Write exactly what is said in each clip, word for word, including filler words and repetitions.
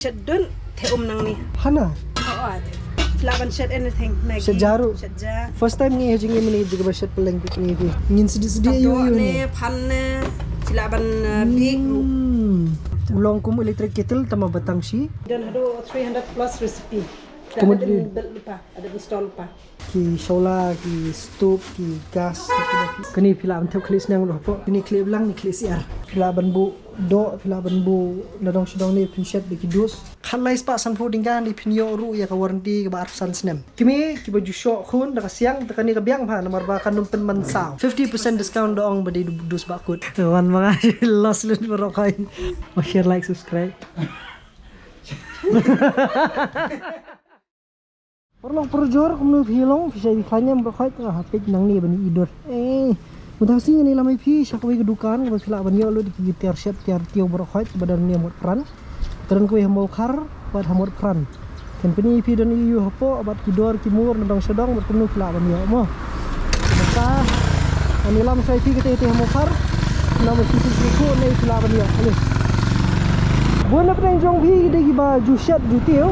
Shet dun, te um nangne. Hana? Oh, oh, ade. Lah ban shet anything, Maggi. Shet ja ruh. Shet ja. First time ngi ha jingim ne, jingim ba shet pylleng pik ne phi. Ngin sdi sdi ayu ayu ne. Phan ne, lah ban, uh, bake ruh. Hmm. U long kum electric kettle tangba tang shi. Don haduh three hundred plus recipe. Kum ada bel lupa, ada install lupa. Ki shawla, ki stove, ki gas, ki ba ki. Kane phi lah ban thep khlieh sniang ruh hapoh. Kane khlieh blang, ne khlieh syiar. Phi lah ban buh doh, phi lah ban buh nadong shadong ne phin shet da ki dus. Khatlai spah sanphew tyngka ne phin ïoh ruh ïa ka warranty kaba arphew san snem. Kmie kiba ju shoh khun da ka siang, te kane ka biang bha namar ba kan ym pynman saw. Fifty percent discount da ong ba dei dus ba kut. Wan ma nga los lut baroh khoit. Ma share, like, subscribe. Paralok parajor, kumno phi long, phi shah ïa ki khlaiñ em baroh khoit, ah, peit nangne ban ïohi dur. Eh, mynta ka sngi ngan ïalam ïa phi sha kawei ka dukan kaba phi lah ban ïoh lut ki tiar shet tiar tiew baroh khoit, kaba don hangne ha Mawpran. Te don kawei ha Mawkhar bad ha Mawpran. Kan pyni ïa phi don ïa u hapoh bad ki dor ki mur nadong shadong bad kumno phi lah ban ïoh mo. Mynta ngan ïalam sha ïa phi katei katei ha Mawkhar. Namar shisha shisha ne phi lah ban ïoh. Bun na pdeng jong phi ki dei kiba ju shet ju tiew.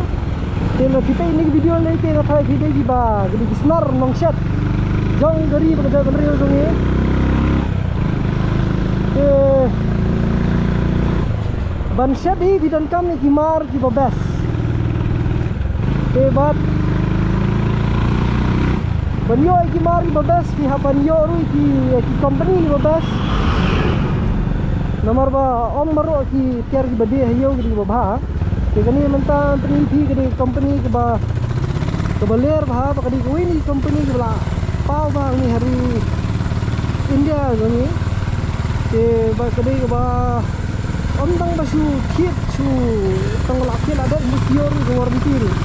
Te lada phi peit ïa kane ka video lei te nga tharai phi dei kiba, ki dei ki snar nongshet jong ka ri bad ka jaitbynriew jong ngi. Te ban shet hi phi donkam ïa ki mar kiba best. Te bad ban ïoh ïa ki mar kiba best, phi hap ban ïoh ruh ïa ki, ïa ki company kiba best. Namar ba ym baroh ki tiar kiba die ha ïew ki dei kiba bha. Te kane mynta ngan pyni ïa phi ka dei ka company kaba, kaba ler bha, ba ka dei kawei na ki company kaba la paw bha hangne ha ri India jong ngi. Te ba ka dei kaba ym tang ba shu thied, shu tang ba la thied la dep, mut ki ïoh ruh ka warranty ruh.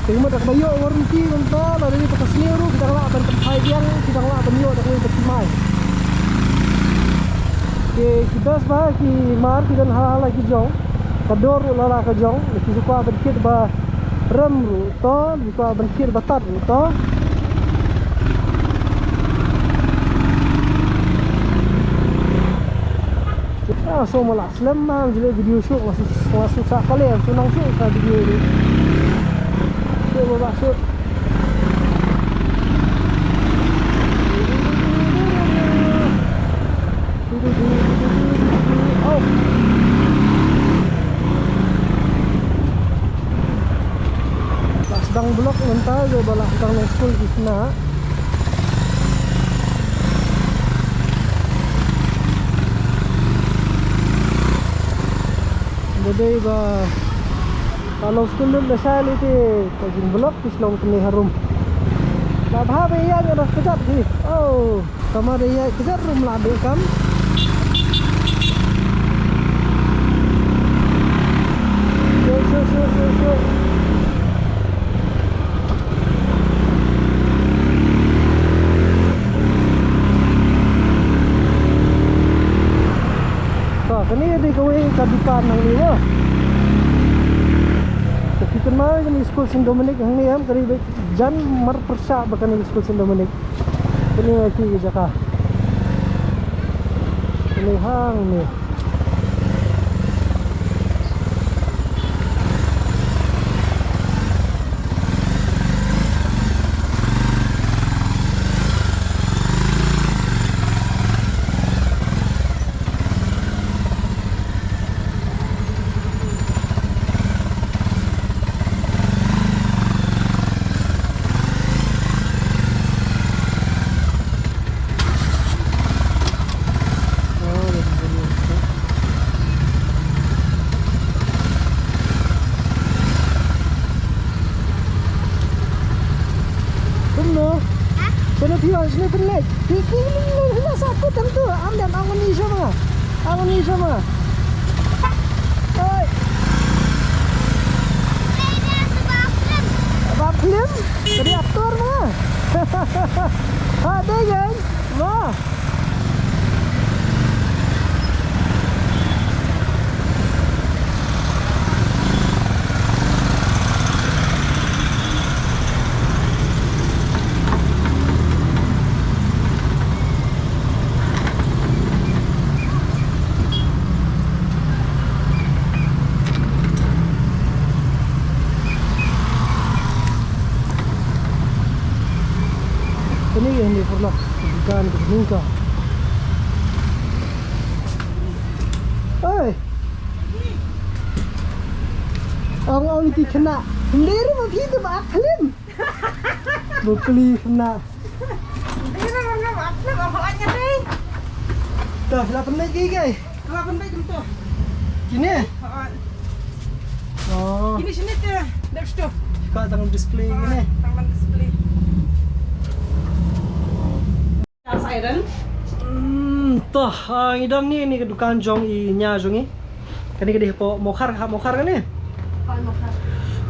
Te mut da kaba ïoh warranty mynta, lada dei ba ka sniew ruh ki dang lah ban pynphai biang, ki dang lah ban ïoh da kawei ka timai. Te ki best bha ki mar, ki don hala hala ki jong, ka dor ruh la la ka jong, ki ju kwah ban thied ba rem ruh to, ki kwah ban thied ba tad ruh to. Ah, so ma la slem ma, jyllei video shuh, nga shu, nga shu sah kale, nga shu nang shuh sa video ni. Shuh ba ba shuh. Oh. La sdang block mynta, ba la sdang long skul ki khynnah. Ba dei ba ka long skul lut lashai lei te ka jingblock ki shlong kane harum. La bha ba ïa ïa ïa kjat hi. Oh. Tama da ïa kjat ruh ym lah dei kam. Shuh, shuh, shuh, shuh, shuh. Ka, kane dei kawei ka dukan hangne mo. Te phi kynmaw kane skul Saint Dominic hangne em, kane dei jan marpyrshah ba kane skul Saint Dominic. Kane nga ki jaka. Kane hangne. Kumno? Ha? Kumno phi wan shane pynleit? Phi, phi, phi, phi, phi, sa kut tam tu. Am dam, am ni shama. Am ni shama. Oi. Ba film? Ka dei actor ma. Ha, dei kan? Ma. Pernah bukan ke muka. Oi. Ong ong ti kena. Sendiri mah gitu ba klim. Bukli kena. Sendiri mah apa apa aja deh. Dah lah pernah gigi. Lah pernah gitu. Kini? Oh. Kini sini te, dep situ. Ka tang display kini. Tang display. Cast iron. Hmm, toh, ah, ngi don ni, ni ka dukan jong i nya jong i. Kane ka dei hapoh Mokhar, ha Mokhar kane?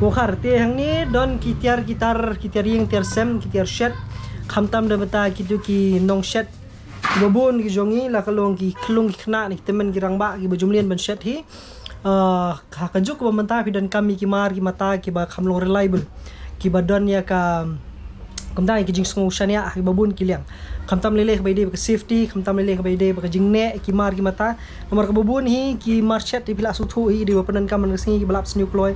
Mokhar, te hangne don ki tiar, ki tar, ki tiar ïing, tiar sem, ki tiar shet. Khamtam da bynta kitu ki nongshet. Kiba bun ki jong i, la ka long ki khlung ki khynnah ne ki tymmen ki rangbah kiba ju mlien ban shet hi. Ah, ha ka juk kaba mynta phi donkam ïa ki mar ki mata kiba kham long reliable. Kiba don ïa ka, kumta ïa ki jingsngew shaniah kiba bun ki liang. Khamtam lei lei kaba ïadei bad ka safety, khamtam lei lei kaba ïadei bad ka jingneh ki mar ki mata. Namar kaba bun hi ki mar shet hi phi la sngewthuh hi dei ba pyndonkam man ka sngi kiba lap sniew kloi.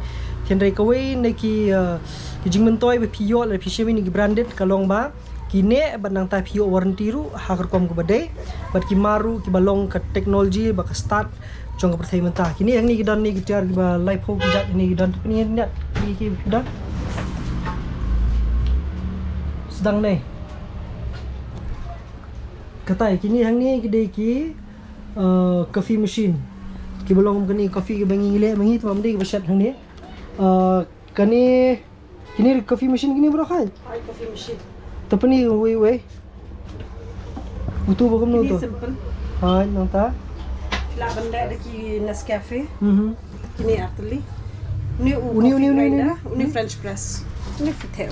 Hynrei kawei na ki, ah, ki jingmyntoi ba phi ïoh lada phi shim ïa ki branded ka long ba ki neh bad nangta phi ïoh warranty ruh ha ka rukom kaba dei, bad ki mar ruh kiba long ka technology ba ka stad jong ka pyrthei mynta. Kine hangne ki don ne ki tiar kiba laiphew ki jait, hangne ki don, te pyni ne ki, ki don. Sdang ne. Katai kine hangne ki dei ki, uh, coffee machine. Kiba long kane coffee kiba ngi leh ma ngi, te ma dei kiba shet hangne. Uh, kane Kine coffee machine kine bro, hai. Hai, coffee machine. Te pyni wei wei. Utu ba kumno utu? Kine simple. Hai, nangta. Phi lah ban leh da ki Nescafe. Mhm. Kine artylli. Une u uni, coffee uni, uni, grinder, uni, uni. Uni French press. Uni fithe.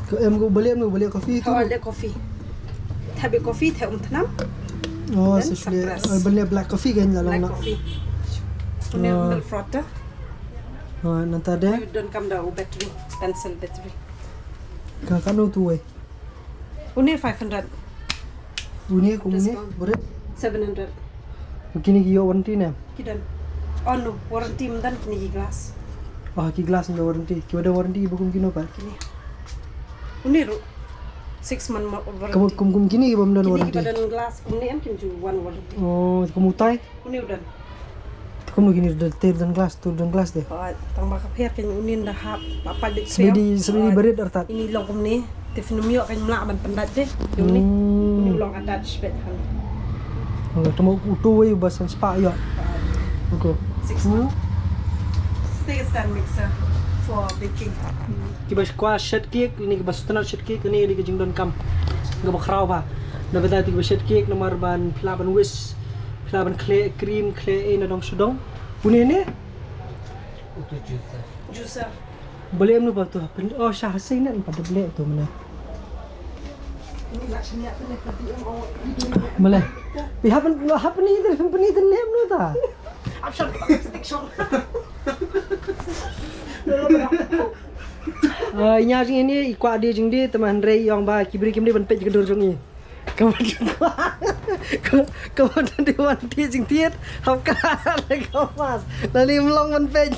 Ka em ko ba leh, em ko ba leh coffee tu. Hai, leh coffee. Thep ïa coffee, thep um thnam. Oh, then so shle, press. Eh, ba leh black coffee kan la. Black coffee. Uni milk frother. Ha, nangta de? Donkam da u battery, pencil battery. Ka, kano tu wei? Une five hundred. Une kum une? Discount. Bret? Seven hundred. Kine ki ïoh warranty ne? Ki don. Oh no, warranty ym don kine ki glass. Oh, ki glass ym don warranty. Kiba don warranty ba kum kino pat? Kine. Une ruh. Six month mo-, warranty. Kum, kum, kum kine kiba ym don warranty. Kine kiba don glass, kine em kim ju wan warranty. Oh, kum utai? Une u don. Te kumno kine u don, te u don glass, te u don glass de. Hooid, tang ba ka pher kane une da hap, ba pat de. Sbedi, sbedi barit artat. Ini long kumne, te phin ym ïoh kan ym lah ban pyndait de. Te une, hmm, une u long attach beit han. Oh, te mo uto wei ba san spah ïoh. Hooid. Okay. Six months. Take a stand mixer for baking. Kiba kwah shet cake, ini kiba sngewtynnat shet cake, ini dei ka jingdonkam kaba khraw bha. Na bynta kiba shet cake, namar ban pynlah ban whisk Pynlah ban khleh cream, khleh ei na dong sha dong. Une ne? Utu juicer. Juicer. Balei em nu ba tu? Pyn-, oh, sha hasei ne, pa da balei tu mane. Balei? Pi happen, happen ni, happen ni ne em nu ta? Option, stick shot. Ah, ïa jingdie, i kwah die jingdie, te ma hynrei i ong ba ki briew kim dei ban peit ka dur jong i. Ka mut, ka, ka mut dei wan thied jingthied, hap ka, ka mas. Lane ym long ban peit.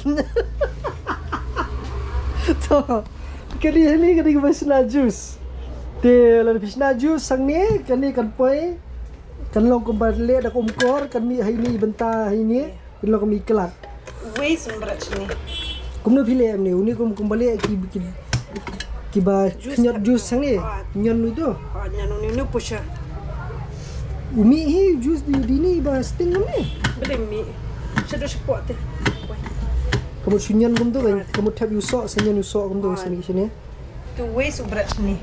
To, ka dei hangne, ka dei kaba shna juice. Te lada phi shna juice hangne, kane kan poi, kan long kumba leh da ka umkor, kan mih ha ine i bynta ha ine. Pynlong kum i khlad. Wei sum brat shane. Kumno phi leh em ne? Une kum, kumba leh ki, ki, kiba kynjot juice hangne. Ah. Nyon nu tu. Ah, nyon nu, nu pusher. U mih hi juice di, di ni ba sting em ne? Bade mih. Shadow shapoh te. Ka mut shu nyon kumtu kan. Ah. Ka mut thep ïa u soh, sa nyon ïa u soh kumtu, ah, shane, shane. Tu wei sum brat shane.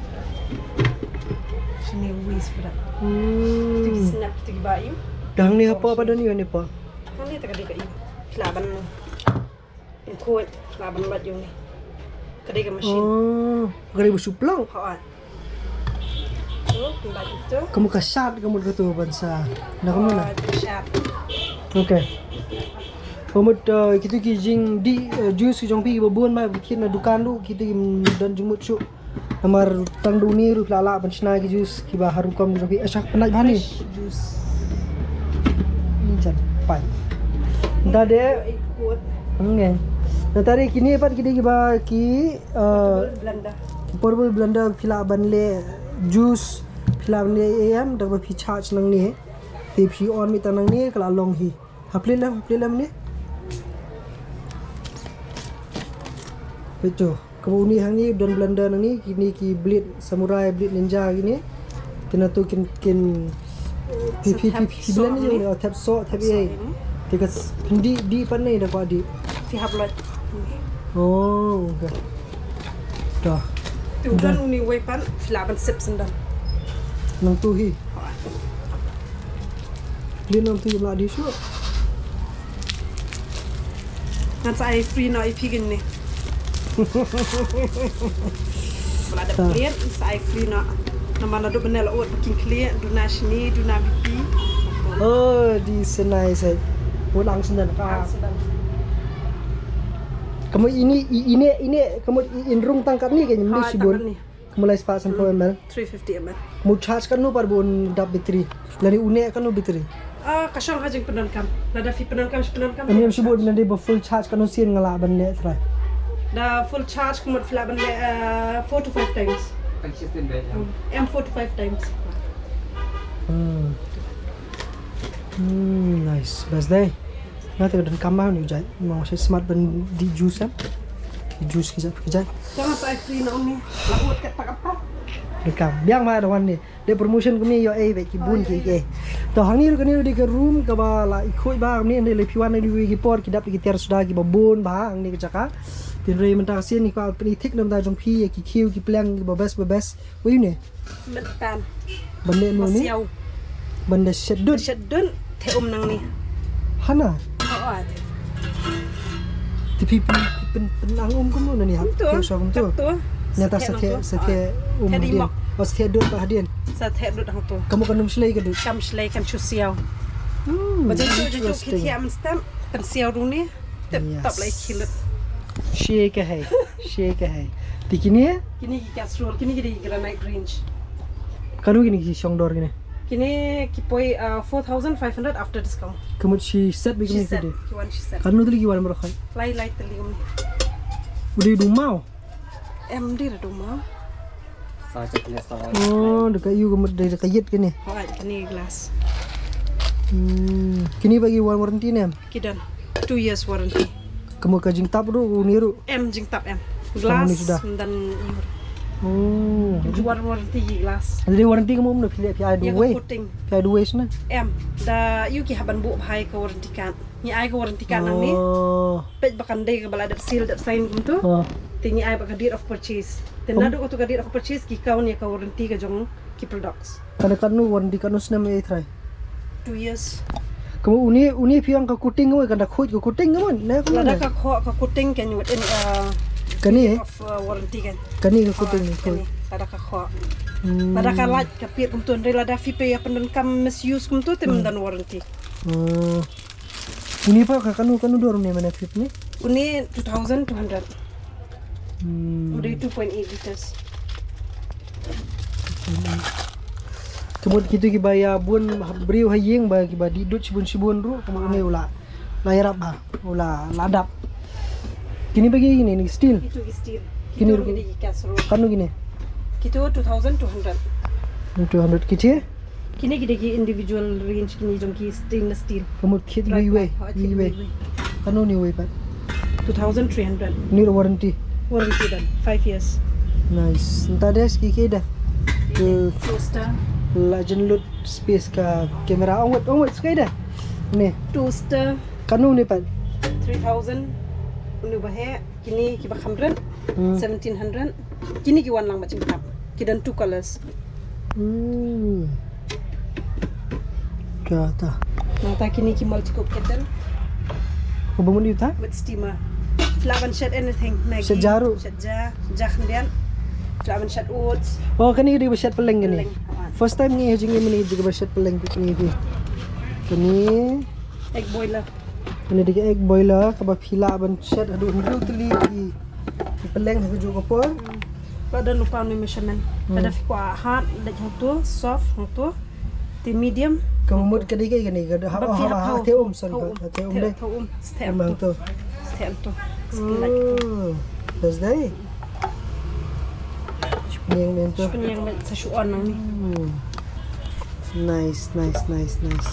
Shane wei sum brat. Hmm. Tu snap tu ba ïa. Dang ne hapoh ba don ïa ne pa. Hangne te ka dei ka ïing. Phi lah ban khuid, phi lah ban lait ïa une. Ka dei ka machine. Oh, ka dei ba shu plong. Hooid. Tu, phi lait ito. Ka mut ka shad, ka mut katu ban sa. Na ka mut na? Hooid, ka shad. Okay. Ka mut, eh, kitu ki jingdih, eh, juice ki jong phi kiba bun ma, ba thied na dukan ruh, kitu kim don jingmut shuh. Namar tang da une ruh phi lah lah ban shna ki juice kiba ha rukom jong phi. Asha pynlait bha ne. Fresh juice. Ni jan pai. Nda de. Nge. Nda tadi kine pat ki dei kiba ki, uh, portable blender. Portable blender phi lah ban leh juice, phi lah ban leh ïa em, da ba phi charge nangne. Te phi on mynta nangne ka la long hi. Ha play lem, ha play lem ne. Peit to. Kaba uni hangne don blender nangne, kine ki blade samurai, blade ninja kine. Te nangtu kin, kin, phi, phi, phi, phi blend ïa, thep soh, thep ïa. Te ka s-, phin dih, dih pat ne da kwah dih. Phi hap loit. Oh, okay. To. Te u don uni uwei pat, phi lah ban sep syndon. Nangtu hi. Play nangtu ym lah dih shuh. Ngan sa ai free noh ïa phi kine. Ba la dep clear, sa ai free noh. Namar naduh mynne la ud ba kin clear, duna shini, duna bipi. Oh, di senai sai. Ud ang syndon ka. Ang syndon. Ka mut ine, i-, ine, ine, ka mut i-, in rung tang katne ka ine. Ha, shibun. Tang katne. Ka mut lai spah san phew M L. Three fifty M L. Ka mut charge katno pat ba un dap battery. Lane une katno battery. Ah, ka shong ha jingpyndonkam. Lada phi pyndonkam, phi pyndonkam. Ym, ym shibun lane ba full charge katno sien nga lah ban leh trai. Da full charge ka mut phi lah ban leh, ah, four to five times. Consistent ba. Hmm. Em four to five times. Hmm. Hmm, nice. Best dei. Nga te ka donkam ma ni u jait. Mo sa smat ban dih juice em. Dih juice ki jait, ki jait. Jangan sa ai free na uni. La ut kat tak apa. Donkam. Biang ma da wan ni. Dei promotion kumne ïoh ei bad ki bun ki ei. To hangne ruh kane ruh dei ka room kaba la i khuid ba kumne, hynrei lei phi wan na iwei ki por ki dap ïa ki tiar suda kiba bun bha hangne ka jaka. Hynrei mynta ka sien i kwah pyni thik na bynta jong phi ïa ki khiew ki pliang kiba best ba best. Wei ne? Mynta. Ban leh mano ne? Siaw. Ban da shet dud. Shet dud, theh um nangne. Hana? Oh, oh, ade. Te phi pyn, pyn, pyn, pynang um kumno ne hap? Kumto. Theh sha kumto. Kumto. Nyngkong sa theh, sa theh um hadien. Oh, sa theh dud pat hadien. Sa theh dud hangto. Ka mut kan ym shlei ka dud. Kam shlei, kan shu siaw. Hmm, interesting. Ba jong tu, jong tu ki thiah mynstep, kan siaw ruh ne. Tip top lai khilut. Shi ka hai. Shi ka hai. Te kine? Kine ki casserole, kine ki dei granite range. Kano kine ki shong dor kine? Kine ki poi, uh, four thousand five hundred after discount. Ka mut shi set bad kine ki dei. Shi set, ki wan shi set. Kano tylli ki wan baroh khoit? Lai, lai tylli kumne. U dei u dungmaw? Em, dei u dungmaw. Sa check ne sa. Oh, da ka ïu ka mut dei da ka ïit kine. Hooid, kine glass. Hmm, kine ba ki wan warranty ne em? Ki don. Two years warranty. Ka mut ka jingtap ruh, uni ruh? Em, jingtap em. Glass, uni suda. Ym don ïu. Oh. Ki wan warranty ki glass. Dei warranty ka mut ne phi leh phi ai duwai. Ïa ka coating. Phi ai duwai shane? Em, da ïu ki hap ban buh bha ïa ka warranty card. Ngi ai ka warranty card nangne. Oh. Peit ba kan dei kaba la dep seal dep sign kumto. Oh. Te ngi ai bad ka deed of purchase. Te naduh kato ka deed of purchase ki count ïa ka warranty ka jong ki products. Kane katno warranty, katno snem ei trai? Two years. Ka mut une, une phi ong ka coating ka mut, kan da khuid ka coating ka mut, ne ka mut. Lada ka khoh ka coating kan within, uh, kane? Of, uh, warranty kan. Kane ka coating. Ah, khuid. Kane, lada ka khoh. Hmm. Lada ka lait ka pit kumto, hynrei lada phi peit ïa pyndonkam misuse kumto te ym don warranty. Hmm. Oh. Une pat ka kano, kano dor une mane phi ne? Une two thousand two hundred. Hmm. U dei two point eight liters. Ka mut kito kiba ïa bun briew ha ïing ba kiba dih dud shibun shibun ruh, ka mut une u la, la ïarap ba, u la, la dap. Kine ba ki kine, ne steel? Kito ki steel. Kine ruh ki dei ki casserole. Kano kine? Kito two thousand two hundred. Two hundred kito? Kine ki dei ki individual range kine jong ki stainless steel. Ka mut kit wei wei, wei wei. Kano ne wei pat? Two thousand three hundred. Ni warranty? Warranty don, five years. Nice. Nta des ki ki da. Toaster. La jan lut space ka camera. Ong wet, ong wet skai da. Ne. Toaster. Kano ne pat? Three thousand. Unu ba he. Kine kiba kham rit, hmm, seventeen hundred. Kine ki wan lang bad jingtap. Ki don two colors. Hmm. Kata. Nangta kine ki multi-cook kettle. Ko ba mut ita? With steamer. Phi lah ban shet anything. Maggi. Shet ja ruh? Shet ja, ja khyndiat. Phi lah ban shet oats. Oh, kane ka dei ba shet pylleng kane. Pylleng, ha. First time ngi ha jingim ngi dei ba shet pylleng kane. Kane. Egg boiler. Kane dei ka egg boiler kaba phi lah ban shet haduh hynriew tylli ki, ki pylleng ha kajuh ka por. Hmm. Ba don lypa ne measurement. Hmm. Lada phi kwah hard, leh hangto, soft, hangto. Te medium. Ka mut ka dei ka kane ka dei ha, ha, ha, ha, theh um, sorry, ha, ha, theh um dei. Theh um, theh um hangto. Theh um to. Skin like to. Oh. Best dei. Ïeng mynta. Pynïeng beit sa shu on nangne. Hmm. Nice, nice, nice, nice.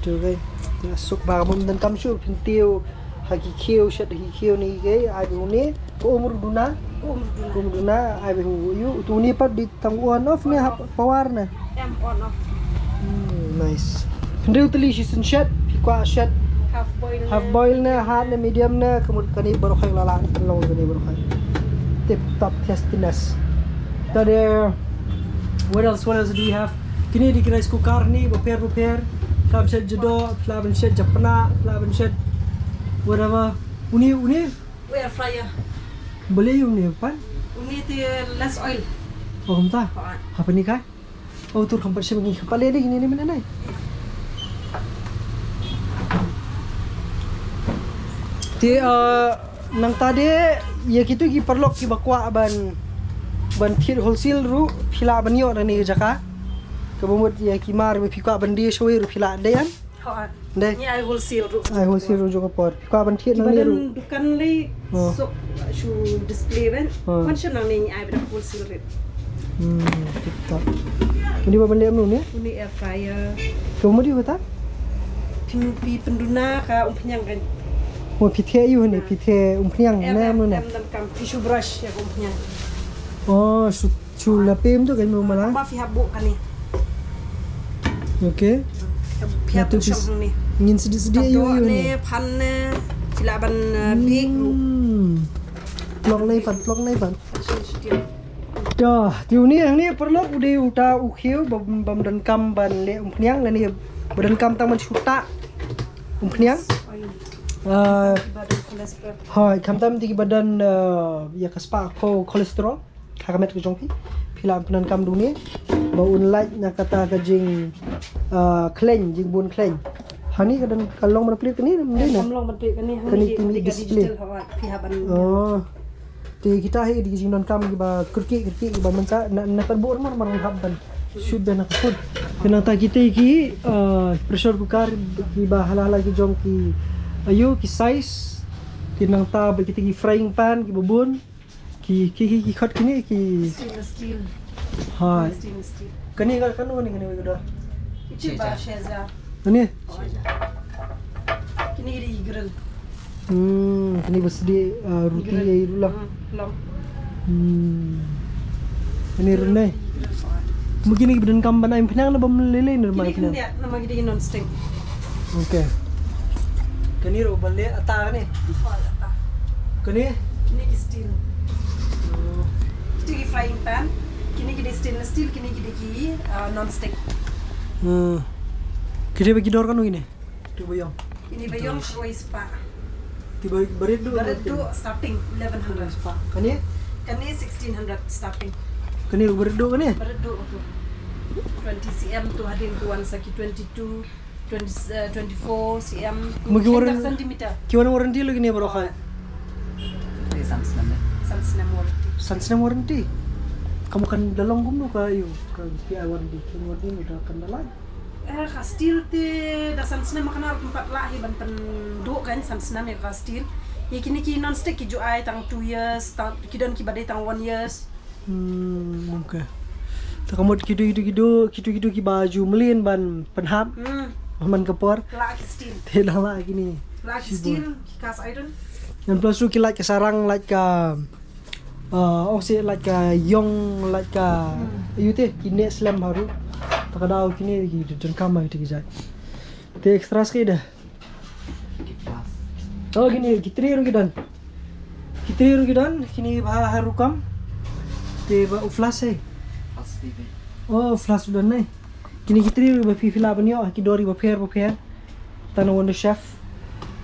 Tu kan. Nga suk ba ka bym donkam shuh pyntiew ha ki khiew, shet ha ki khiew ne ki, ai beit une. Ka um ruh duna. Ka um ruh duna. Ka um duna, ai beit u ïoh. Tu une pat dei tang on off ne ha power ne? Em, on off. Hmm, nice. Hynriew tylli shi sien shet, phi kwah shet half boil ne, half boil ne, hard ne, medium ne, ka mut kane baroh hi la lah, long kane baroh hi. Tip top tastiness. Ta de, what else, what else do we have? Kine dei ki rice cooker ne, bapher bapher. Phi lah ban shet jadoh, phi lah ban shet japna, phi lah ban shet whatever. Une, une? Air fryer. Balei une pat? Une te less oil. Oh, kumta? Ha. Hapdeng ka? Oh, tur kham pat shem ngi kham pat leh leh ngi ne mynne nai. Te, uh, nangta de, ïa kitu ki paralok kiba kwah ban, ban thied wholesale ruh, phi lah ban ïoh na kane ka jaka. Kaba mut ïa ki mar ba phi kwah ban die shawei ruh phi lah dei em. Hooid. Dei. Ngi ai wholesale ruh. Ai wholesale ruh jong ka por. Phi kwah ban thied nangne ruh. Ki ba don dukan lei. Oh. Sok shu display ban. Oh. Wan sha nangne ngi ai beit da wholesale rate. Hmm, tip top. Une ba ban leh kumno ne? Une air fryer. Ka mut ïa kata? Phi, phi pynduna ka umphniang kan. Oh, phi thied ïa une, phi thied umphniang ne, em, em, kumno ne? Em, donkam, phi shu brush ïa ka umphniang. Oh, shu Shu la pem tu kan mo mala. Ba phi hap buh kane. Okay. Phi hap buh shong hangne. Ngin sdi sdi ïa u ne, phan ne, phi lah ban, uh, bake ruh. Hmm. Plong nai pan, plong nai pan. Dah, ti u ne, hangne paralok u dei uta u khiew bym, bym donkam ban leh umphniang, lane ba donkam tang ban shu tah umphniang. Ah, hooid, khamtam ti ki ba don, uh, ïa ka spah ko cholesterol ha ka met ka jong phi. Phi lah pyndonkam da une ba un lait na kata ka jing, ah, khleiñ, jingbun khleiñ. Hangne ka don, ka long ban plie kane ne, ym dei ne? Kam long ban plie kane, hangne kane ki, ki display. Digital, hooid, phi hap ban. Oh. Te kita hi dei ki jingdonkam kiba kyrkieh kyrkieh kiba mynta na, na pat buh mar mar hap ban shoot ban ha ka phone. Te nangta kita ki, ah, pressure cooker kiba hala hala ki jong ki, aïu, ki size. Te nangta ba kita ki frying pan kiba bun. Ki, ki, ki, ki khot kine ki. Stainless steel. Ha. Stainless steel. Kane ka, kano kane, kane ka da? Ito ba Sheza. Kane? Kine ki dei ki grill. Hmm, kane ba sdie, ah, ruti, grill, ei ruh la. Hmm, long. Hmm. Kane ruh ne. Ki grill. Mo kine ki ba donkam ban ai umphniang ne bym lei lei ne ban ai umphniang? Kine ki dei, namar ki dei non stick. Okay. Kane ruh ba leh ata kane. Hooid, ata. Kane? Kine ki steel. Oh. Kine ki frying pan. Kine ki dei stainless steel, kine ki dei ki, ah, non stick. Hmm. Kine ba ki dor kano kine? Tu ba ïong. Kine ba ïong khatwei spah. Ki ba, ba rit duh. Ba rit duh starting eleven hundred. Spah. Kane? Kane sixteen hundred starting. Kane ruh ba rit duh kane? Ba rit duh tu. Twenty C M tu hadien tu wan sa ki twenty-two. Twenty, eh, twenty-four C M. Mo ki warranty, centimeter. Ki wan warranty lo kine baroh hi? San snem ne. San snem warranty. San snem warranty. Ka mut kan da long kumno ka, ïu, ka P I warranty, kan warranty ne da kan da lai. Eh, ka steel te da san snem ma kan artym pat lah hi ban pynduh kan san snem ïa ka steel. Ïa kine ki non stick ki ju ai tang two years, tang, ki don kiba dei tang one years. Hmm, okay. Te ka mut kitu, kitu, kitu, kitu, kitu kiba ju mlien ban pynhap. Hmm. Man ka por. Lah ki steel. Te dang lah kine. Lah ki steel, ki cast iron. And plus ruh ki lait ka sarang, lait ka, uh, ong seh lait ka ïong, lait ka, hmm, ïu te, ki neh slem haruh. Te ka daw kine ki donkam ha kito ki jait. Te extra skei de. Oh, kine, ki tray ruh ki don. Ki tray ruh ki don, kine ba ha rukom. Te ba u flask hi. Flask T V. Oh, flask u don ne. Kine ki tray ruh ba phi, phi lah ban ïoh, ki dor bapher bapher. Tang na Wonder Chef.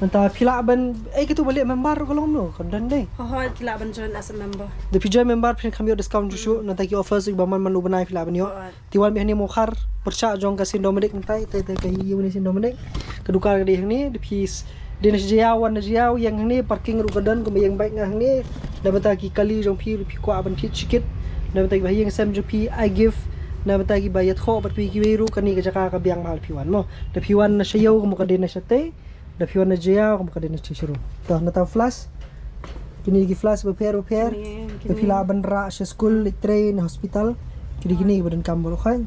Nangta phi lah ban, eh, kitu ba leh member ruh ka long kumno, ka don dei. Hooid, hooid, phi lah ban join as a member. Da phi join member phin kham ïoh discount shuh shuh, nangta ki offers ruh ba man man u bnai phi lah ban ïoh. Hooid. Te wan beit hangne Mawkhar, pyrshah jong ka Saint Dominic mynta, te, te ka ïew ne Saint Dominic. Ka dukan ka dei hangne, da phi s-, dei na sha Jaïaw, wan na Jaïaw, ïeng hangne, parking ruh ka don, kumba ïeng bike nga hangne. Na bynta ki kali jong phi ruh phi kwah ban thied shikit. Na bynta kiba ha ïing ha sem jong phi, ai gift. Na bynta kiba ïathoh bad phi kiwei ruh, kane ka jaka ka biang bha lada phi wan mo. Da phi wan na sha Jaïaw, kumba ka dei na shatei. Da phi wan na Jaïaw, kumba ka dei na shatei shuh ruh. To, nangta u flask. Kine ki flask bapher bapher. Kine, kine. Ba phi lah ban rah sha skul, leit trei, ne hospital. Kine kine ba donkam baroh khoit.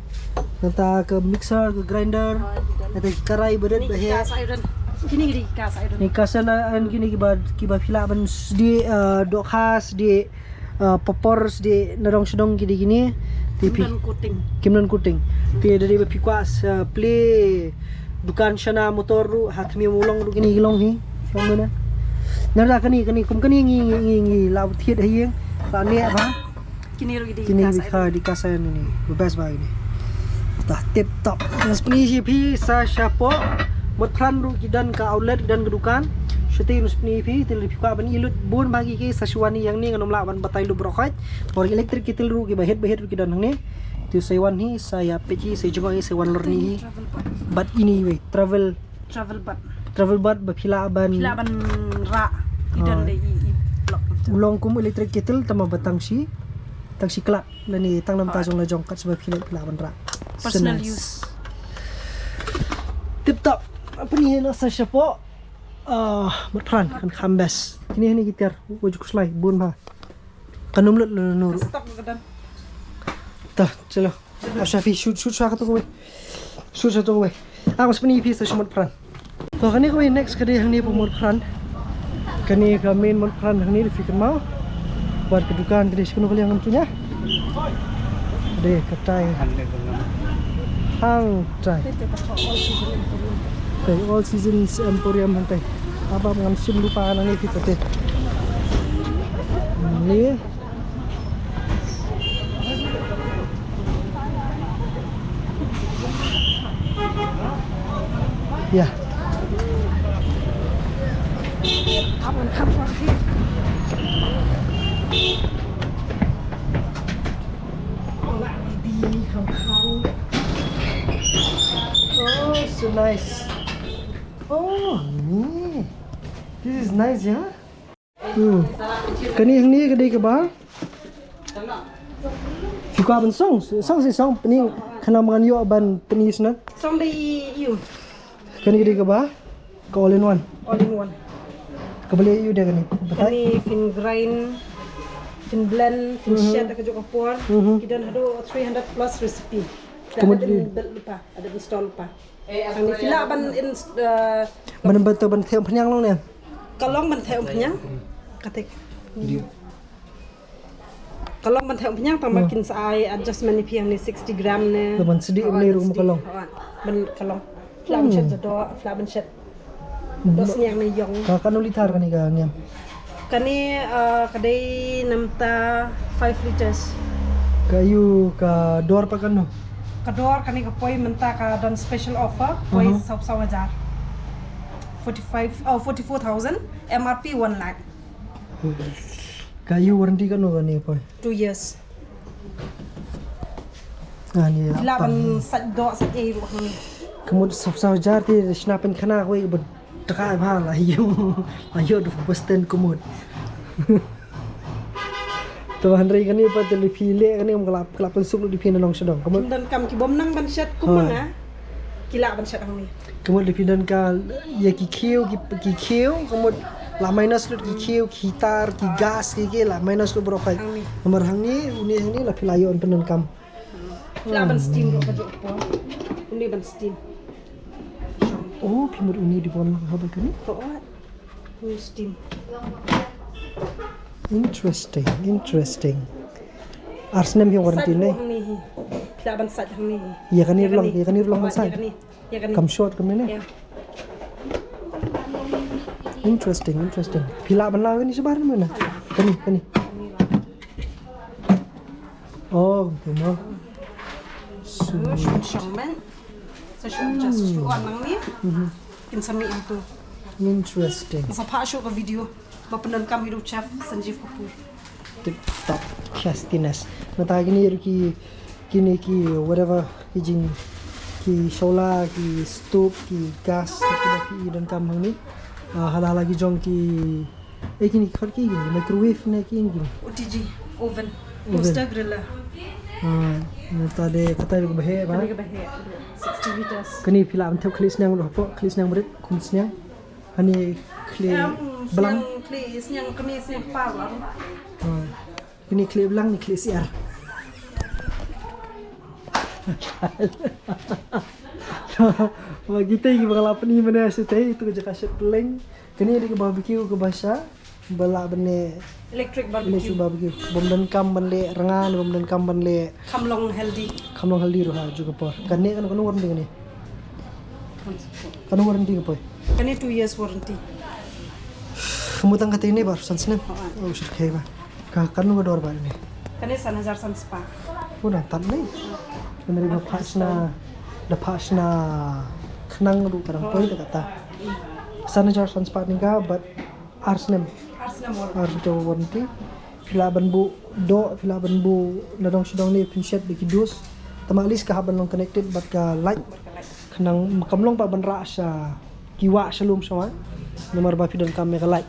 Nangta ka mixer, ka grinder. Nangta ki karai ba dei ba heh. Kine ki cast iron. Kine ki cast iron. Kine ki cast iron, kine kiba, kiba phi lah ban sdieh, eh, dohkha, sdieh, eh, papor, sdieh nadong shadong, kine kine. Te phi, kim don coating. Kim don coating. Te da dei ba phi kwah sa plie dukan shna motor ruh, ha thmia u long ruh, kine ki long hi. Long mana. Nada kane, kane, kum kane ngi, ngi, ngi, ngi la thied ha ïing. La ne ba. Kine ruh ki dei, kine ki cast iron. Dei cast iron kine. Ba best ba kine. Tah, tip top. Ngan sa pyni sha phi sa shapoh Motphran ruh ki don ka outlet, ki don ka dukan. Shatei ngan sa pyni sha phi, te lada phi kwah ban ïoh lut bun ba ki, ki sa shu wan ïa ngi, ngan ym lah ban batai lut baroh khoit. Bad electric kettle ruh kiba hit ba hit ruh ki don hangne. Te sa wan hi, sa ïa peit hi, sa jngoh hi, sa wan lor ni hi. Bad ine iwei, travel, travel bag. Travel bag ba phi lah ban, phi lah ban rah. Ki don, ah, da i, i block. U long kum electric kettle, tangba tang shi, tang shi klat. Lane tang namar, ah, jong la jong, kat shaba phi lah, phi lah ban rah. Personal use. Tip top. Pyni hi na sa shapoh, ah, Motphran, kan kham best. Kine hangne ki tiar, u ju khuslai bun ba. Kan ym lut lano ruh. Stock ka don. Tah, chalo. Aw, Shafi, shoot, shoot sha kato kawei. Shoot sha kato kawei. Ah, ngan sa pyni sha phi sa sha Motphran. To, kane kawei next ka dei hangne hapoh Motphran. Kane ka main Motphran hangne, lada phi kynmaw. Bad ka dukan ka dei sha kano ka liang, ngam tip ïa. Dei katai. Hangtai. Te All Seasons Emporium hangtai. Ap ap, ngam shym lypa nangne, phi te. Ni. Yeah. Come on, come on, here. Oh, so nice. Oh, ni. This is nice, yeah? Hmm. Kane hangne ka dei kaba phi kwah ban song, song shi song, pyni, khnang ba ngan ïoh ban pyni sha ngi. Song da i, ïu. Kane ka dei kaba, ka all in one. All in one. Kaba leh ïu de kane, batai. Kane phin grind, phin blend, phin, mhm, shet ha kajuh ka por. Mhm. Ki don haduh three hundred plus recipe. Ka mut, ada phin build lypa, ada phin store lypa. Hangne phi lah ban in, eh, ban, ban, ban theh umphniang long ne? Ka long ban theh umphniang. Kata. Ka long ban theh umphniang, tangba, hmm, kin sa ai adjustment ïa phi hangne sixty gram ne. Ban sdieh, oh, ne ruh sdieh. Ka long. Ban ka long. Phi lah ban shet, hmm, jadoh, phi lah ban shet. Dos sniang ne ïong. Ka, katno liter kane ka ngiam? Kane, uh, ka dei na bynta five liters. Ka ïu ka dor pat katno? Ka dor kane ka poi mynta ka don special offer, poi, aha, saw phew saw hajar. Forty-five, oh, forty-four thousand, M R P one lakh. Ka ïu warranty katno kane poi? Two years. Ah, ni. Phi lah ban sait doh sait ei ruh hangne. Ka mut saw phew saw hajar te shna pynkhana kawei ba. Trai ba la ïoh, la ïoh da Western ka mut. To hynrei kane pat te lada phi leh kane, ka la, ka la pynsuk lut ïa phi na nong sha dong. Ka mut, kim donkam ki bym nang ban shet kum, ha, ma nga. Ki lah ban shet hangne. Ka mut lada phi donkam ïa ki khiew, ki, ki khiew, ka mut la minus lut ki khiew, ki tar, ki gas, ki, ki la minus lut baroh khoit. Hangne. Namar hangne, une hangne la phi la ïoh pyndonkam. Phi lah ban steam ruh kajuh ka por. Une ban steam. Oh, phi mut une dei ban ha ba kane? To, oh. Une steam. Interesting, interesting. Ar snem hi warranty ne? Sait ruh hangne hi. Phi lah ban sait hangne hi. Ïa kane ruh long, ïa kane ruh long ban sait. Ïa kane. Ïa kane. Kam short kam ne? Ïa. Interesting, interesting. Phi lah ban law kane shabar ne? Kane, kane. Oh, kumta mo. Shu shong men. Sa shu just shu on nangne. Mhm. Kin sa mih hangtu. Interesting. Sa phah shuh ka video ba pyndonkam hi da u chef Sanjeev Kapoor. Tip top, tastiness. Nangta kine ruh ki, kine ki whatever, ki jing, ki shola, ki stove, ki gas, ki ba ki donkam hangne. Ah, hala hala ki jong ki, eh, kine ki khot ki, kine microwave ne ki, kine. O T G, oven, oven. Toaster, griller. Ah, nangta de katai ka ba heh ba. Katai ka ba heh, sixty liters. Kane phi lah ban thep khlieh sniang ruh hapoh, khlieh sniang barit, khum sniang. Hani khlieh blang. Sniang, khlieh, sniang kmie, sniang kpa blang. Hmm. Kini khlieh blang, ni khlieh siar. Ba kita ki ba la pyni mynne shatei, ito ka jaka shet pylleng. Kini dei ka barbecue kaba sha ba lah ban leh electric barbecue. Electric barbecue. Bym donkam ban leh rnga, bym donkam ban leh. Kham long healthy. Kham long healthy ruh ha, ju ka por. Kane kano, kano warranty kane? Kano warranty ka poi? Kane two years warranty. Ka mut tang kata kane ba arphew san snem. Oh, shu khei ba. Ka kano ka dor ba kane? Kane san hajar san spah. Puna tan ne. Kane ba phah sna, da phah sna khnang ruh ka dang poi da kata. San hajar san spah tyngka, but ar snem. Ar snem warranty. Ar snem warranty. Phi lah ban buh doh, phi lah ban buh na dong sha dong ne, pynshet da ki dus. Tangba at least ka hap ban long connected bad ka light. Khnang kam long pat ban rah sha ki wah sha lum sha wah. Namar ba phi donkam ïa ka light.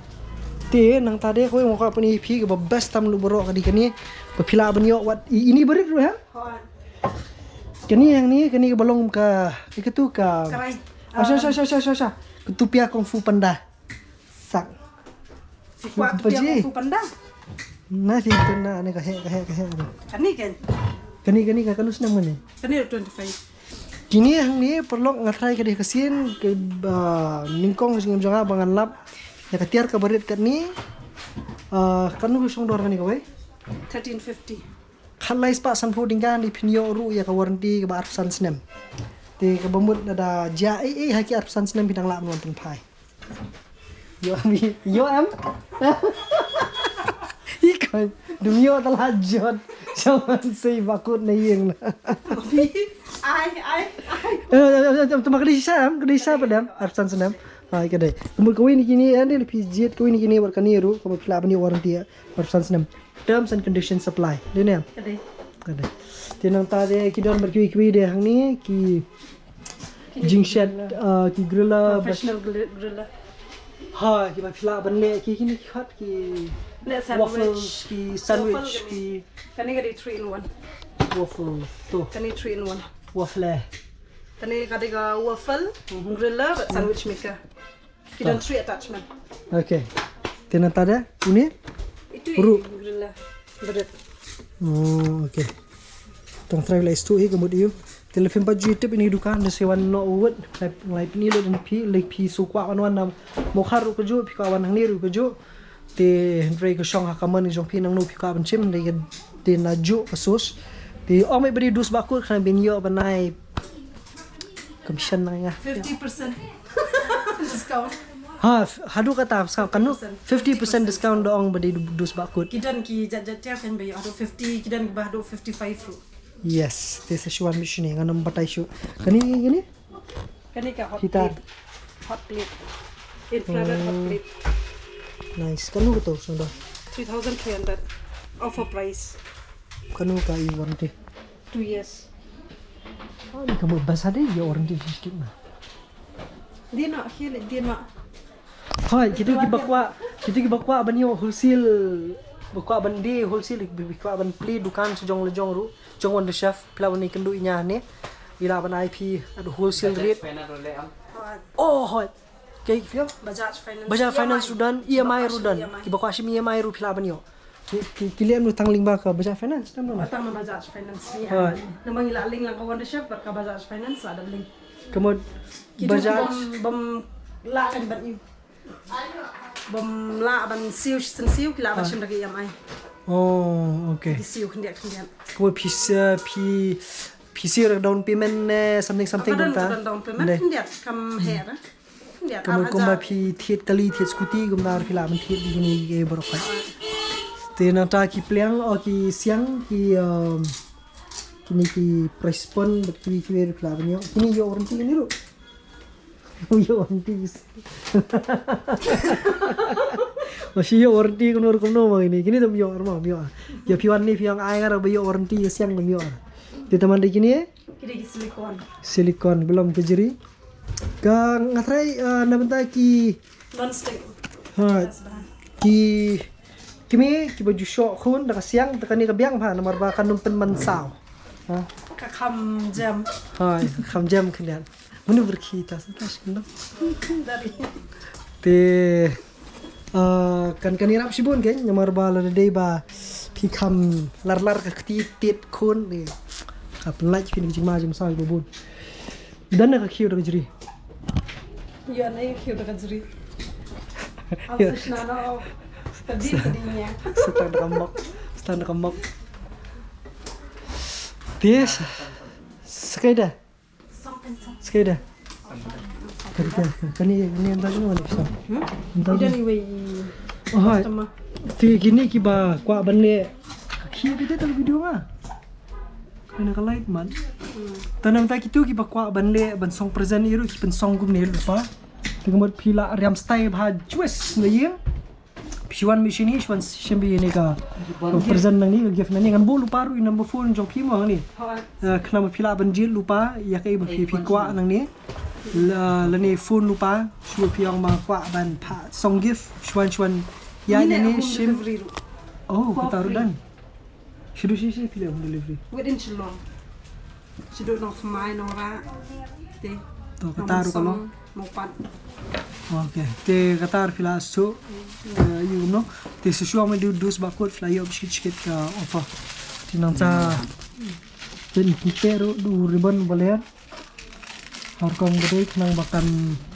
Te nangta de kawei nga kwah pyni ïa phi kaba best tam lu baroh ka dei kane. Ba phi lah ban ïoh wat i-, ini barit ruh ha? Kane hangne, kane kaba long ka, ïa katu ka. Karai. Ah, sha, sha, sha, sha, sha, sha. Katu pia kung fu panda. Sak. Phi kwah katu pia kung fu panda? Na phi tu na ne ka heh, ka heh, ka heh. Kane kan? Kane, kane ka kano snem kane? Kane twenty-five. Kine hangne paralok nga tharai ka dei ka sien kaba nyngkong ka jingim jong nga ba ngan lap ïa ka tiar kaba rit katne. Ah, kano ka shong dor kane kawei? Thirteen fifty. Khatlai spah sanphew tyngka, ne phin ïoh ruh ïa ka warranty kaba arphew san snem. Te kaba mut lada jia ei ei ha ki arphew san snem phi dang lah ban wan pynphai. Ïoh em, ïoh em. I koi, dum ïoh ta la jot. Sa wan sei ba kut na ïing na. Ai, ai, ai. Eh, eh, eh, eh, tangba ka dei shisha em, ka dei shisha pat em, arphew san snem. Ai, ka dei. Ka mut kawei na kine, eh, ne phi jied kawei na kine bad kane ruh, kaba phi lah ban ïoh warranty, eh, arphew san snem. Terms and conditions apply. Dei ne em? Ka dei. Ka dei. Te nangta de ki don bad kiwei kiwei de hangne ki jingshet, uh, ki griller, professional gri-, griller. Ha, kiba phi lah ban leh ki, kine ki hot ki. Leh sandwich. Waffles, ki sandwich, waffle ki. Kane ka dei three in one. Waffle to. Kane three in one. Waffle. Kane ka dei ka waffle, mhm, griller bad sandwich maker. Ki don three attachment. Okay. Te nangta de une? Itu ruh. Griller. Berat. Oh, okay. Tang try lai stu hi ka mut ïa u. Te lada phim pat ju tip ïa kane ka dukan, da sa wan noh wut. Lai, lai pyni lut ïa phi, lada phi shu kwah wan wan na Mawkhar ruh kajuh, phi kwah wan hangne ruh kajuh. Te hynrei ka shong ha ka mon jong phi nangno phi kwah ban shim, hynrei ka dei najuh ka sauce. Te ong beit ba dei dus ba kut, khnang ban ïoh ban ai commission na nga. Fifty percent discount. Ha, f-, haduh kata, sa kano? Fifty percent. Fifty percent discount da ong ba dei du-, dus ba kut. Ki don ki jait jait tiar kan ba ïoh haduh fifty, ki don kiba haduh fifty-five ruh. Yes, te sa shu wan beit shane, ngan ym batai shuh. Kane, kane? Kane ka hot plate. Hot plate. Infrared hot plate. Nice. Kano kato, sngewdon? Three thousand three hundred. Offer price. Kano ka i warranty? Two years. Ah, ni ka mut ba sa dei ïa warranty shi skit na. Dei noh, hi leh dei noh. Hoi, kito kiba kwah, kito kiba kwah ban ïoh wholesale, ba kwah ban die wholesale, ba kwah ban plie dukan sha jong la jong ruh, jong Wonder Chef, phi lah ban ïakynduh ïa nga hangne. Phi lah ban ai phi at wholesale rate. Oh, hoi. Kei, Bajaj Finance. Bajaj Finance ruh don, E M I ruh don. Kiba kwah shim E M I ruh phi lah ban ïoh. Ki, ki, ki lem ruh tang link ba ka Bajaj Finance, tam na. Tang na Bajaj Finance ni. Hoi. Namar ngi la link lang ka Wonder Chef bad ka Bajaj Finance la da link. Ka mut Bajaj. Bym, bym lah kan ban ïoh. Bym lah ban siew shisien siew, ki lah ban shim da ka E M I. Oh, okay. Ki siew khyndiat khyndiat. Ka mut phi siew, phi, phi siew da ka down payment ne something something kumta. Ka don down payment khyndiat kam heh da. Khyndiat. Ka mut kumba phi thied kali thied scooty kumta phi lah ban thied ïa kine kiei baroh. Te nangta ki pliang, oh, ki siang, ki, um, kine ki price point bad kiwei kiwei ruh phi lah ban ïoh. Kine ïoh warranty kine ruh. Ïoh warranty. Masih ïoh warranty kumno kumno ma kine. Kine dang ïoh ma ïoh. Ïa phi wan ne phi ong ai nga ruh ba ïoh warranty ïa siang dang ïoh. Te tang man de kine? Kine ki silicone. Silicone belum ka jri. Ka nga tharai, eh, na bynta ki non-stick. Ha. Ki, ki me, kiba ju shoh khun da ka siang, da kane ka biang bha namar ba kan ym pynman saw. Ha. Ka kham jem. Ha, ka kham jem khyndiat. Mano ba rkhie ta, sa ta shi khyndiat. Dari. Te, ah, kan, kan ïarap shibun kein, namar ba lada dei ba phi kham lar lar ka kti tit khun, te ka pynlait phi na ka jingma jingmynsiem ba bun. Dang na ka khiew da ka jri. Ïa na ka khiew da ka jri. Am sa shna na o. Ka jri sa di nya. Sa tang da ka mok. Sa tang da ka mok. Te, sa, sa kaei da. Sa kaei da. Kani, kani, kani ynda jong ni sa. Hmm? Ynda jong ni. Anyway, oh, hai. Customer. Te kine kiba kwah ban leh. Ka khiew kita tang video ma. Kane ka light man. Hmm. Te nangta kito kiba kwah ban leh, ban song present ïa ruh, ki pynsong kumne lypa. Te ka mut phi lah riam style bha juice na ïing. Phi wan mih shane, phi wan shim beit ïa kane ka, ka present nangne, ka gift nangne. Ngan buh lypa ruh ïa number phone jong phi mo nangne. Hooid. Eh, khnang ba phi lah ban jied lypa ïa kaei ba phi, phi kwah nangne. La, lane phone lypa, shu phi ong ba kwah ban phah song gift, shu wan, shu wan. Ïa, ïa ne, home shim delivery ruh. Oh, kata ruh dang. Shu duh shi shi phi leh home delivery. Within Shillong. Shu duh nongthymmai nongrah. Te. To, kata ruh ka long. Nongpynsong, nongpat. Okay. Te kata ruh phi lah shu, eh, ïa kumno. Te shu shu ong me duh duh sbak kut phi lah ïoh bishit shikit ka offer. Te nangta. Te phi te ruh duh ribbon ba ler. Har kong ba dei khnang ba kan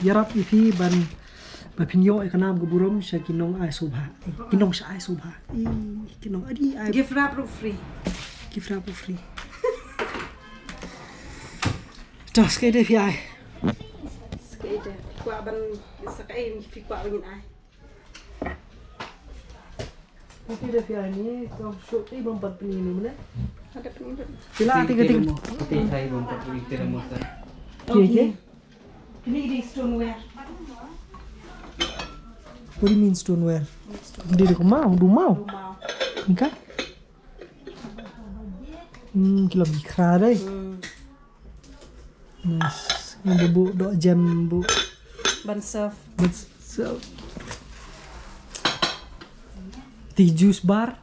ïarap ïa phi ban, ba phin ïoh ïa ka nam ka burom sha ki nong ai sngewbha. Ki nong sha ai sngewbha. Ih, ki nong adi ai. Gift wrap ruh free. Gift wrap ruh free. To, sa kaei de phi ai. Sa kaei de. Kwah ban, sa kaei phi kwah ban ai. Phi da phi ai ni, to shu ti bam pat pini ni mane. Ada pini tu. Pila ti ka ti. Ti thai bam pat pini ti mo sa. Ki, ki? Kini di stoneware. What do you mean stoneware? Di ko mau, du mau. Du mau. Ni ka? Hmm, ki long ki khra dei. Hmm. Nice. Ngan buh doh jem buh. Ban serve. Ban serve. Te juice bar.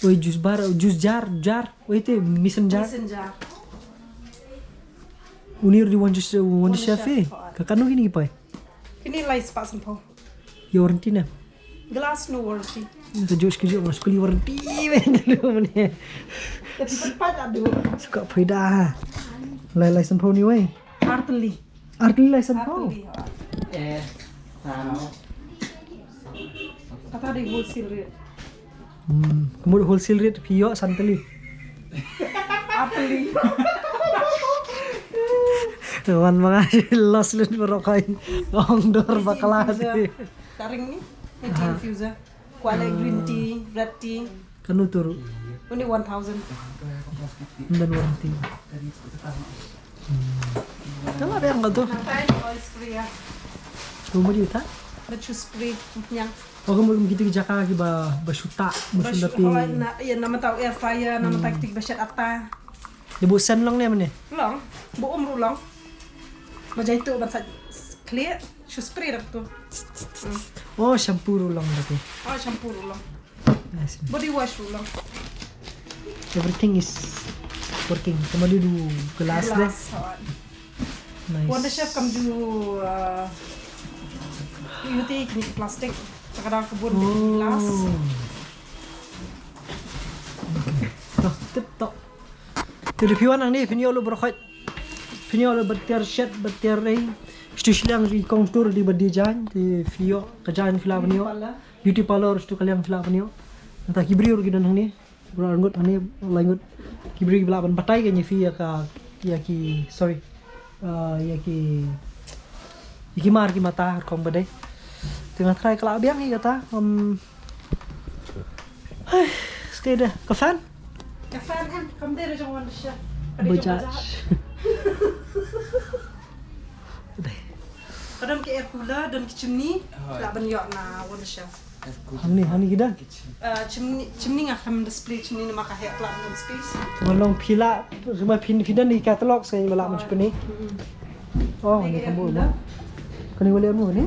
Oi, juice bar, juice jar, jar. Oi, te mason jar. Mason jar. Uni ruh di Wonder Chef, Wonder Chef, eh. Ka katno kine ki poi? Kine lai spah sanphew. Ïa warranty ne? Glass no warranty. Ka juh, ka juh, mas kuli warranty, men, dulu mane. Tapi tempat aduh. Suka poi da. Lai, lai sanphew ni wei. Artylli. Artylli lai sanphew. Artylli. Eh, san. Kata dei wholesale rate. Hmm, ka mut wholesale rate phi ïoh san tylli. Ar tylli. Wan ma nga loss lut baroh khoit. Ong dor bakla te. Ka ring ni, eighteen infuser. Kwah leh green tea, red tea. Kano tu ruh? Only one thousand. Ym don warranty. Ka la biang ka tu. Nang tai oil spray ïa. Tu mari uta? Ba shu spray, nyang. Oh, ka mut kum kito ki jaka kiba, ba shu tah, ba shu lap. Ba shu, oh, na, ïa, na mynta u air fryer, na mynta kito kiba shet atta. Ïa, ba u sen long ne mane? Long, ba um ruh long. Ba jai tu ban sa khlieh, shu spray dak tu. Hmm. Oh, shampoo ruh long dak tu. Oh, shampoo ruh long. Nice. Body wash ruh long. Everything is working. Ka mut du glass de. Glass, oh. Nice. Wonder Chef kam ju, uh, use kine ki plastic. Ka da ka bun glass. Oh. Okay. To, tip top. Te lada phi wan hangne phin ïoh lut baroh khoit. Phin ïoh lut bad tiar shet, bad tiar rei. Shu shiliang ri kong tur di bad di jaiñ. Te phi ïoh ka jaiñ phi lah ban ïoh. Beauty parlour. Beauty parlour shu ka liang phi lah ban ïoh. Nangta ki briew ruh ki don hangne. Baroh arngut hangne, lai ngut. Ki briew ki ba lah ban batai kein ïa phi ïa ka, ïa ki, sorry. Ah, ïa ki, ïa ki mar ki mata, rukom ba dei. Te nga tharai ka la biang hi kata, um, hai, skei de, ka fan? Ka fan em, kam dei re jong Wonder Chef. Ka dei jong Bajaj. Bajaj. Dei. Ka don ki air cooler, don ki chimney, lah ban ïoh na Wonder Chef. Hangne, hangne ki don. Uh, chimney, chimney nga khlem display chimney namar ka heh pla ban space. Nga long phi lah, shuwa phi, phi don ki catalog sa nga lah ban chimney. Oh, ni ka bu. Kane wale mu ni?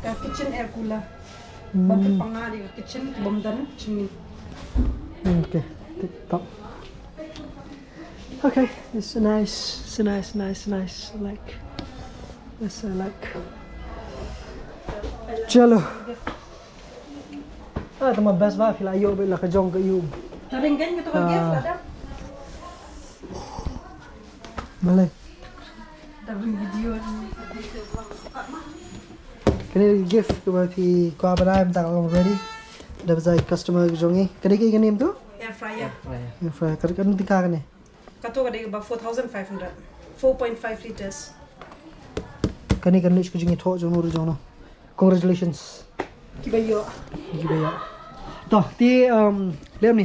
Ka kitchen air cooler. Hmm. Bam panga di ka kitchen, bam don chimney. Okay, tip top. Okay, it's a nice, it's a nice, nice, nice, like, it's a, like, Chalo. Ah, tama best ba phi la ïoh ba la ka jong ka ïoh. Taring kan gitu kan gift ada. Balai. Taring video ni. Kane gift kaba phi kwah ban ai mynta ka long ready. Da ba zai customer ka jong i. Kane ka name tu? Air fryer. Air fryer. Kane kane. Kato ka dei ba four thousand five hundred. Four point five liters. Kane ka name ka jong i tho jong no jong no. Congratulations. Kiba ïoh. Kiba ïoh. To, te, um, lem ni.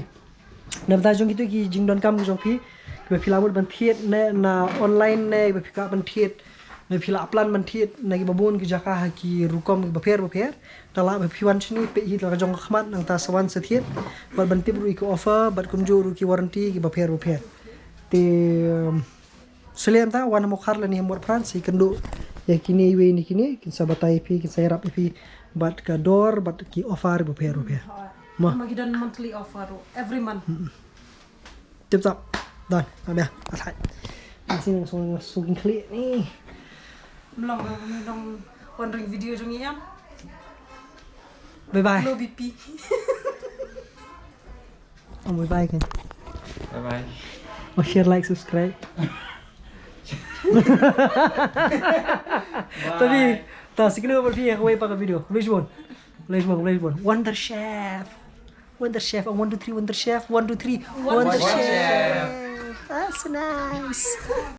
Na bynta jong kito ki jingdonkam ki jong phi, kiba phi la mut ban thied ne na online ne kiba phi kwah ban thied, ne phi la plan ban thied na kiba bun ki jaka ha ki rukom kiba pher ba pher. Te lada phi wan shane peit hi la ka jong ka khmat nangta sa wan sa thied. Bad ban tip ruh ïa ki offer bad kumjuh ruh ki warranty kiba pher ba pher. Te, um, Sule mynta wan ha Mawkhar lane ha Mawkyrpang sa ïakynduh ïa kine iwei na kine, kin sa batai ïa phi, kin sa ïarap ïa phi bad ka dor bad ki offer bapher bapher. Mo. Ma ki don monthly offer ruh, every month. Tip top. Done. Abia. Athai. Sing song song khlieh ni. Mlong mlong wondering video jong i em. Bye bye. Low B P. Ong bye bye kan. Bye bye. Oh, share, like, subscribe. Tapi ta sikno ba phi ha kawei pat ka video. Khublei shibun. Khublei shibun, khublei shibun. Wonder Chef. Wonder Chef. One, two, three, Wonder Chef. One, two, three, Wonder Chef. That's nice.